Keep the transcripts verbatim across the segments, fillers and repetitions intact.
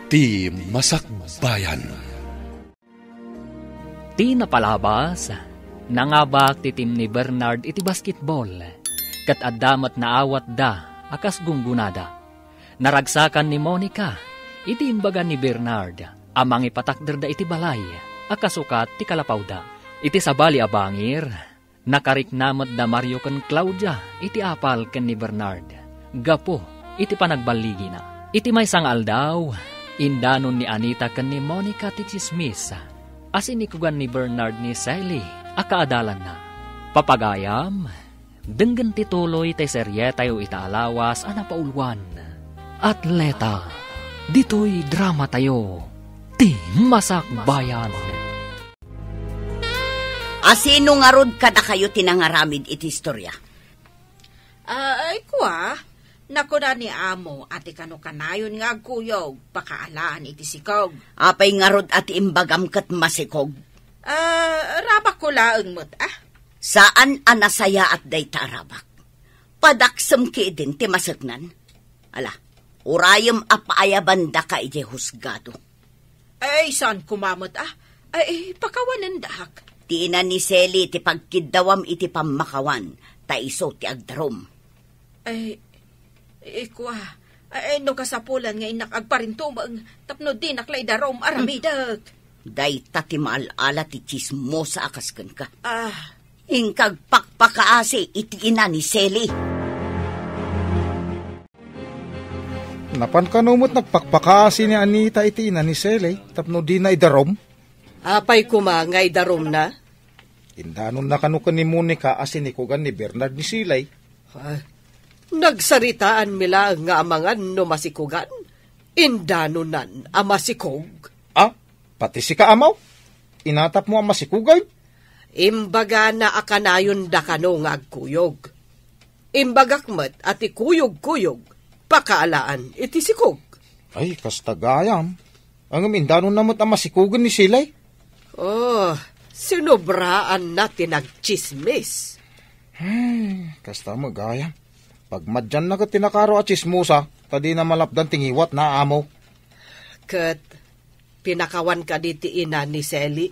Ti Masakbayan. Ti napalabas, nangabak ti team ni Bernard iti basketball, ket adda met naawatda a kas gunggonada. Naragsakan ni Monica iti imbaga ni Bernard a mangipatakderda iti balay a kasukat ti kalapawda. Iti sabali a bangir, nakarikna met da Mario ken Claudia iti apal ken ni Bernard gapu iti panagballigina. Iti maysa nga aldaw, indanon ni Anita ken ni Monica ti tsismis a sinikugan ni Bernard ni Sally a kaadalanna. Papagayam, denggen ti tuloy ti serietayo ita a lawas a napauluan. Atleta, ditoy dramatayo, Ti Masakbayan. A sino ngarud kadakayo ti nangaramid iti istorya? Ah, ay, kua, nakuna ni Amo a ti kano kanayon nga agkuyog, pakaalaan iti sikog. Apay ngarud a ti imbagam ket masikog? Ah, rabakko laeng met, ah. Saan a nasayaat dayta a rabak. Padaksem ketdin ti maseknan. Ala, urayem a paayabandaka idiay husgado. Ay, saan koma met, ah? Ay, pakawanendak. Ti ina ni Sally ti pagkiddawam iti pammakawan, ta isu ti agdarum. Ay, ikua, ay, no kasapulan nga innak agparintumeng, tapno dinak la idarum, aramidek. Dayta ti maal-ala ti tsismosa a kas kenka. Ah. Inka agpakpakaasi iti ina ni Sally. Napan kano met nagpakpakaasi ni Anita iti ina ni Sally tapno dina idarum? Apay koma nga idarumna? Indanonna kano ken ni Monica a sinikugan ni Bernard ni Sally. Ah, nagsaritaanmi laeng nga amangan no masikugan. Indanonan a masikog. Ah, pati sika, Amaw? Inatapmo a masikugan? Imbagana a kanayonda kano nga agkuyog. Imbagak met a ti kuyog-kuyog, pakaalaan iti sikog. Ay, kasta gayam. Ngem indanonna met a masikugan ni Sally. Oh, sinobraanna ti nagtsismis. Ay, kasta met gayam. Pagmadianna ket ti nakaro a tsismosa, ta dina malapdan ti ngiwatna, Amaw. Ket pinakawan kadi ti ina ni Sally?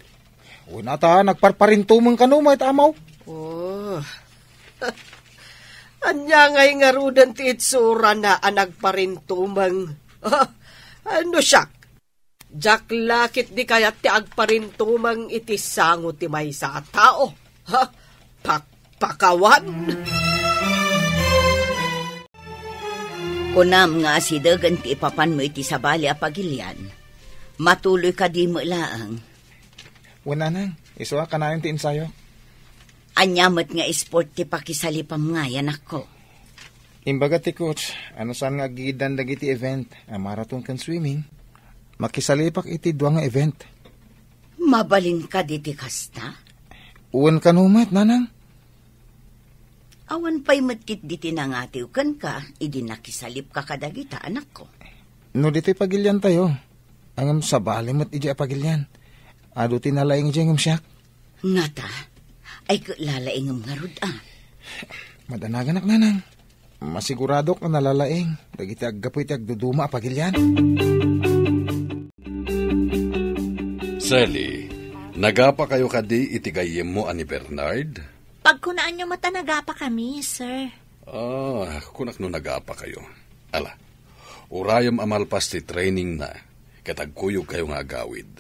Wen a ta, nagparparintumeng kano met, Amaw. Oh. Ania ngay ngaruden ti itsurana a nagparintumeng? Ah, no siak, diak la ketdi kayat ti agparintumeng iti sango ti maysa a tao. Ha? Pakpakawan? Kunam nga asidegen ti ipapanmo iti sabali a pagilian. Matuloy kadi met laeng? Wen, nanang, isu a kanayon ti ensayo. Ania met nga sport ti pakisalipam ngay, anakko? Imbaga ti coach, a no saan nga aggigiddan dagiti event a marathon ken swimming, makisalipak iti dua nga event. Mabalin kadi ti kasta? Wen kano met, nanang. Awan pay met ketdi ti nangatiw kenka idi nakisalipka kadagita, anakko. No ditoy pagiliantayo, ngem sabali met idiay a pagilian. Adu ti nalaing idiay ngem siak. Ngata, ay ket lalaingem ngarud a? Madanaganak, nanang. Masiguradok a nalalaing dagiti aggapu iti agduduma a pagilian. Sally, nagapakayo kadi iti gayyemmo a ni Bernard? Pagkunaanyo met a nagapakami, sir. Ah, kunak no nagapakayo. Ala, urayem a malpas ti trainingna, ket agkuyogkayo nga agawid.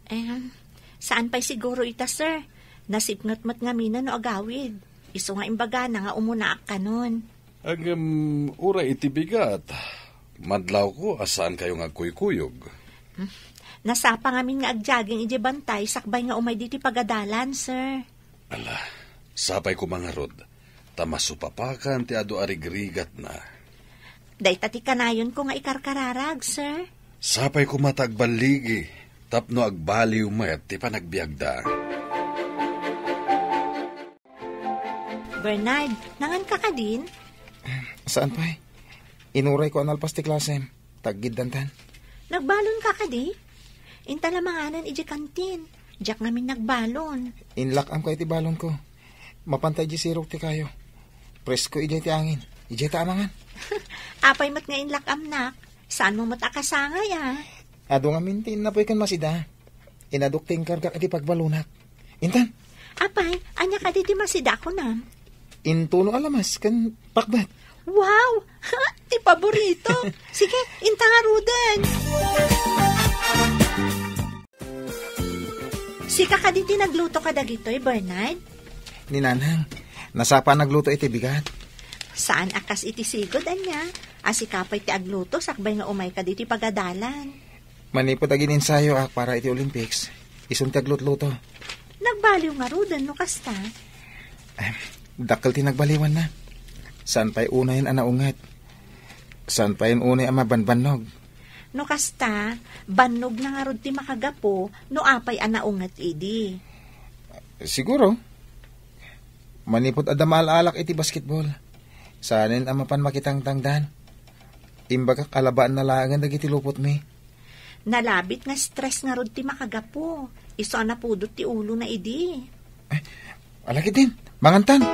Em, saan pay siguro ita, sir. Nasipnget met ngamin no agawid. Isu nga imbagana nga umunaak kanon. Ngem, uray iti bigat, madlawko a saankayo nga agkuykuyog. Hmm. Nasapa ngamin nga agjogging idiay bantay sakbay nga umay ditoy pagadalan, sir. Ala, sapay koma ngarud, ta masupapakan ti adu a rigrigatna. Dayta ti kanayonko nga ikarkararag, sir. Sapay koma ta agballigi, tapno agbaliw met ti panagbiagda. Bernard, nangan ka kadin? Saan pay? Inurayko a nalpas ti klasem. Taggiddantan. Nagbalon ka kadi? Inta la manganan idiay kantin. Diak ngamin nagbalon. Inlak-am ka iti balonko. Mapanta idiay sirok ti kayo. Presko idiay ti angin. Idiay ta amangan. Apay met nga inlak-amnak? Saanmo met a kasangay, a? Adu ngamin ti innapoy ken masida. Inadok ti inkargak iti pagbalunak. Intan. Apay, ania kadi ti masida kunam? Intuno a lamas ken pakbat. Wow! Ti paborito. Sige, inta ngaruden. Sika kadi ti nagluto kadagitoy, Bernard? Ni Nanang, nasapa nagluto iti bigat. Saan a kas iti sigud, ania? A sika pay ti agluto sakbay nga umayka ditoy pagadalan. Manipud agin-ensayoak para iti Olympics, isun ti aglutluto. Nagbaliw ngaruden no kasta? Eh, dakkel ti nagbaliwanna. Saan pay unayen a naunget. Saan pay unay a mabanbannog. No kasta, bannogna ngarud ti makagapu no apay a naunget idi. Siguro. Manipud adda maal-alak iti basketball, saanen a mapan makitangtangdan. Imbagak a labaanna laengen dagiti lupotmi. Nalabit nga stress ngarud ti makagapu. Isu a napudot ti ulona idi. Eh, alagidin, mangantan.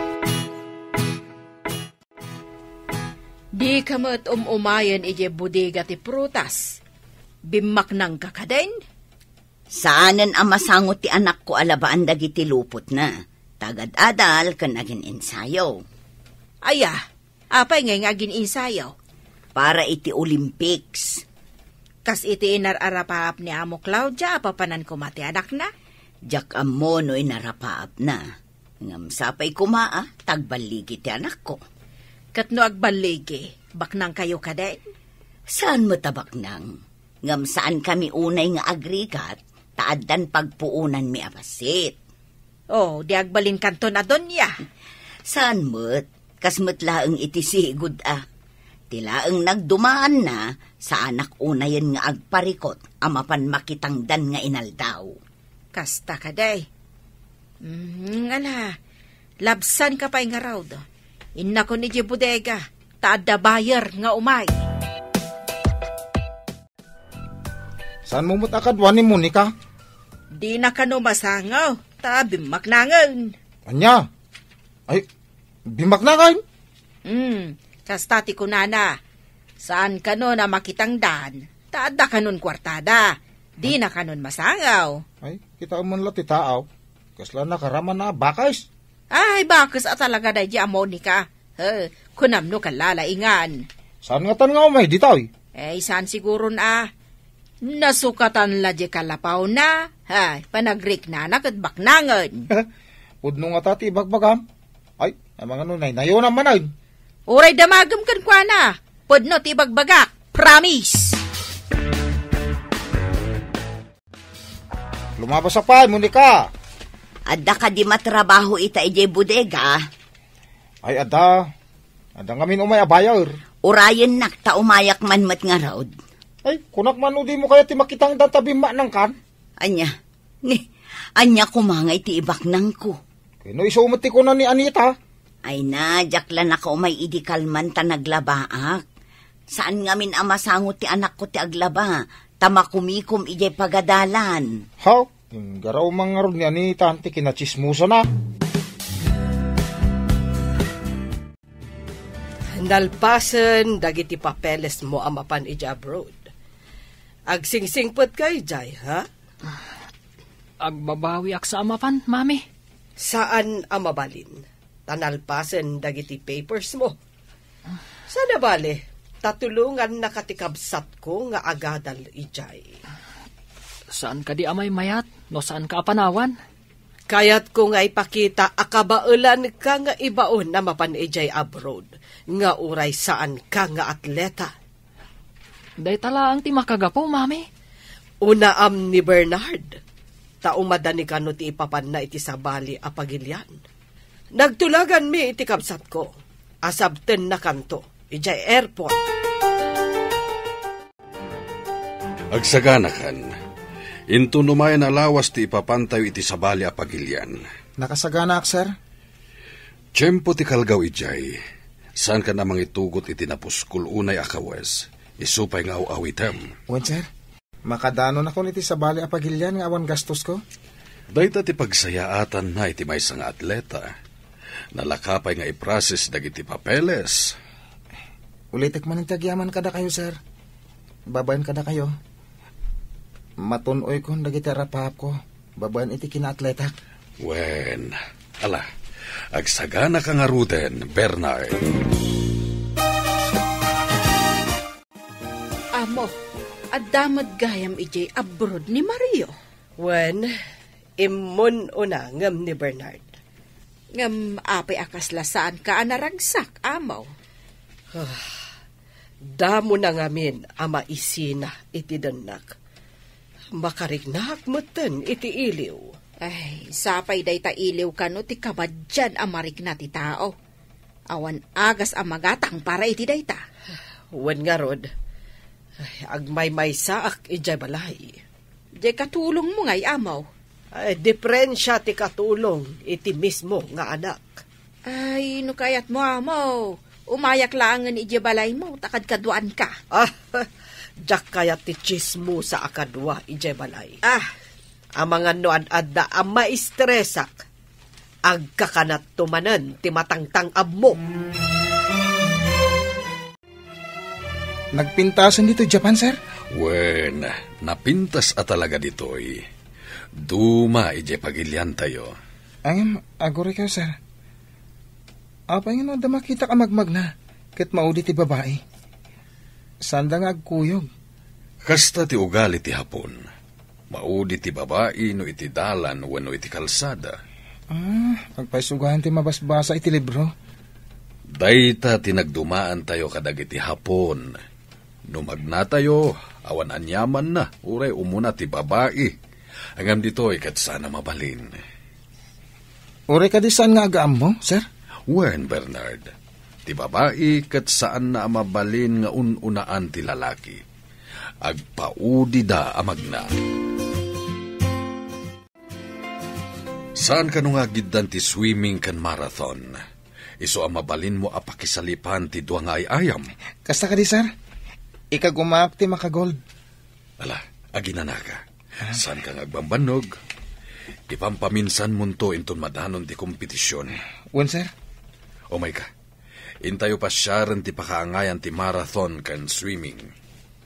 Dika met um-umayen idiay bodega ti prutas. Bimmaknangka kadin? Saanen a masango ti anakko a labaan dagiti lupotna. Ta agad-adal ken agin-ensayo. Aya, apay ngay nga agin-ensayo? Para iti Olympics. Kas iti inar-arapaap ni Amo Claudia a papanan koma ti anakna? Diak ammo no inarapaapna. Ngem sapay koma a ta agballigi ti anakko. Ket no agballigi, baknangkayo kadin? Saan met a baknang. Ngem saankami unay nga agrigat, ta addan pagpuonanmi a bassit. Oh, di agbalinkanton a Donya. Saan met, kas met laeng iti sigud a. Ti laeng nagdumaanna, saanak unayen nga agparikot a mapan makitangdan nga inaldaw. Kasta kadi. Mm, ala, labsanka pay ngarud. Innakon idiay bodega, ta adda buyer nga umay. Saanmo met a kadua ni Monica? Dina kano masango, ta bimmaknangen. Ania? Ay, bimmaknangen? Hmm, kasta ti kunana. Saan kano a makitangdan, ta adda kanon kuartada. Dina kanon masango. Ay, kitaem man la ti taaw. Kasla nakaraman a bakes. Ay, bakes a talaga daydi a Monica. He, kunam no kallalaingan. Saan ngatan nga umay ditoy? Eh, saan siguron a. Nasukatan la di kalapawna. Ay, panagriknana ket baknangen. Pudno ngata ti ibagbagam? Ay, amangano naynayonam manen. Uray damagem kenkuana. Pudno ti ibagbagak. Promise. Lumabas a pay, Monica. Adda kadi matrabaho ita idiay bodega? Ay, adda. Adda ngamin umay a buyer. Urayennak ta umayak man met ngarud. Ay, kunak man no dimo kayat ti makitangdan ta bimmaknangkan? Ania? Ni, ania koma nga iti ibaknangko? Ken no isu met ti kuna ni Anita? Ay na, diak la nakaumay idi kalman ta naglabaak. Saan ngamin a masango ti anakko ti aglaba, ta makumikom idiay pagadalan. Haw, inggaraw man ngarud ni Anita ti kinatsismosana. Nalpasen dagiti papelesmo a mapan idiay abroad. Agsingsingpetka idiay, ha? Agbabawiak sa a mapan, Mami. Saan a mabalin. Ta nalpasen dagiti papersmo. Saan a bale, ta tulongannaka ti kabsatko nga agadal idiay. Saan kadi a maymayat no saanka a panawan? Kayatko nga ipakita a kabaelanka nga ibaon a mapan idiay abroad nga uray saanka nga atleta. Dayta laeng ti makagapu, Mami. Unaam ni Bernard, ta umadani kano ti ipapanna iti sabali a pagilian. Nagtulaganmi iti kabsatko a sabtennakanto idiay airport. Agsaganakan. Inton umayen a lawas ti ipapantayo iti sabali a pagilian. Nakasaganaak, sir. Tiempo ti kalgaw idiay. Saankan a mangitugot iti napuskol unay a kawes. Isu pay nga aw-awitem. Wen, sir. Makadanonakon iti sabali a pagilian nga awan gastosko? Dayta ti pagsayaatanna iti maysa nga atleta. Nalaka pay nga i-process dagiti papeles. Ulitek manen ti agyaman kadakayo, sir. Babaen kadakayo. Matun-oykon dagiti arapapko babaen iti kinaatletak. Wen, ala, agsaganaka ngaruden, Bernard. Amo, adda met gayam idiay abroad ni Mario. Wen, immun-una ngem ni Bernard. Ngem apay a kasla saanka a naragsak, Amo? Ah, damo na ngamin a maisina iti dennak. Makariknak metten iti iliw. Ay, sapay dayta iliw kano ti kabaddian a marikna ti tao. Awan agas a magatang para iti dayta. Wen ngarud, ay, agmaymaysaak idiay balay. Diay katulongmo ngay, Amo? Ay, diferensia ti katulong iti mismo nga anak. Ay, no kayatmo, Amo, umayak laengen idiay balaymo, ta kadkaduaanka. Ah, diak kayat ti tsismosa a kadua idiay balay. Ah. Amangan no ad-adda a maistresak, agkakanatto manen ti matangtang-abmo. Nagpintasen ditoy Japan, sir? Wen, napintas a talaga ditoy. Duma idiay pagiliantayo. Ngem, aguray kayo, sir. Apay nga no adda makitak a magmagna, ket maudi ti babai? Saanda nga agkuyog. Kasta ti ugali ti Hapon. Maudi ti babai no iti dalan wenno iti kalsada. Ah, agpaisugayan ti mabasbasa iti libro. Dayta ti nagdumaantayo kadagiti Hapon. No magnatayo, awan aniamanna, uray umuna ti babai. Ngem ditoy ket saan a mabalin. Uray kadi saan nga agaammo, sir? Wen, Bernard, ti babai ket saanna a mabalin nga un-unaan ti lalaki. Agpaudida a magna. Saan kano nga agiddan ti swimming ken marathon? Isu a mabalinmo a pakisalipan ti dua nga ay-ayam. Kasta kadi, sir? Ikagumaak ti makagold. Ala, aginanaka. Ah. Saanka nga agbambannog? Ipampaminsanmonto inton madanon ti kompetision. Wen, sir. Umayka. Intayo pasiaren ti pakaangayan ti marathon ken swimming.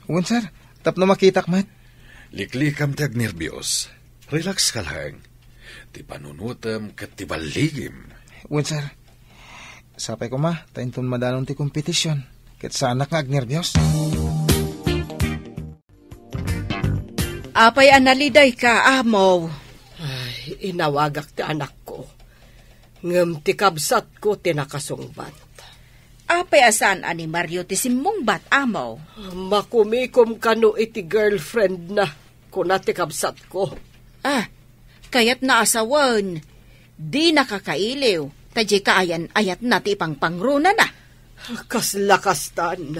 Wen, sir. Tapno makitak met. Liklikam ti agnerbios. Relax ka laeng. Ti panunutem ket ti balligim. Wen, sir. Sapay koma, ta inton madanon ti kompetision, ket saanak nga agnerbios. Apay a nalidayka, Amo? Ay, inawagak ti anakko. Ngem ti kabsatko ti nakasungbat. Apay a saan a ni Mario ti simmungbat, Amo? Makumikom kano iti girlfriendna, kuna ti kabsatko. Ah, kayatna a sawen, dina kakailiw, ta diay kaayan-ayatna ti ipangpangronana. Kasla kastan.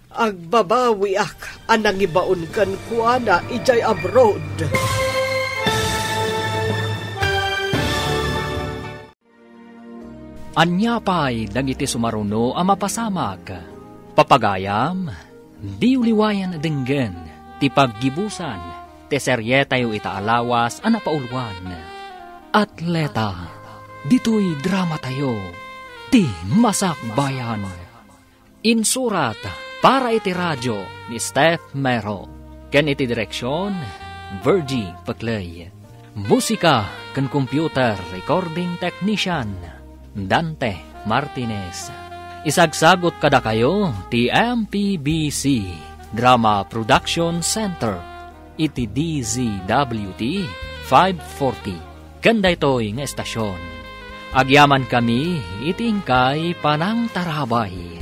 Agbabawiak a nangibaon kenkuana idiay abroad. Ania pay dagiti sumaruno a mapasamak? Papagayam, diyo liwayan a denggen ti paggibusan ti serietayo ita a lawas a napauluan. Atleta, ditoy dramatayo, ti Masakbayan. Insurat para iti radio ni Steph Mero, ken iti direksion, Virgie Pecley. Musika ken computer recording technician, Dante Martinez. Isagsagut kadakayo ti M P B C Drama Production Center iti D Z W T five forty. Ken daytoy nga estasion, agyamankami iti inkay panangtarabay.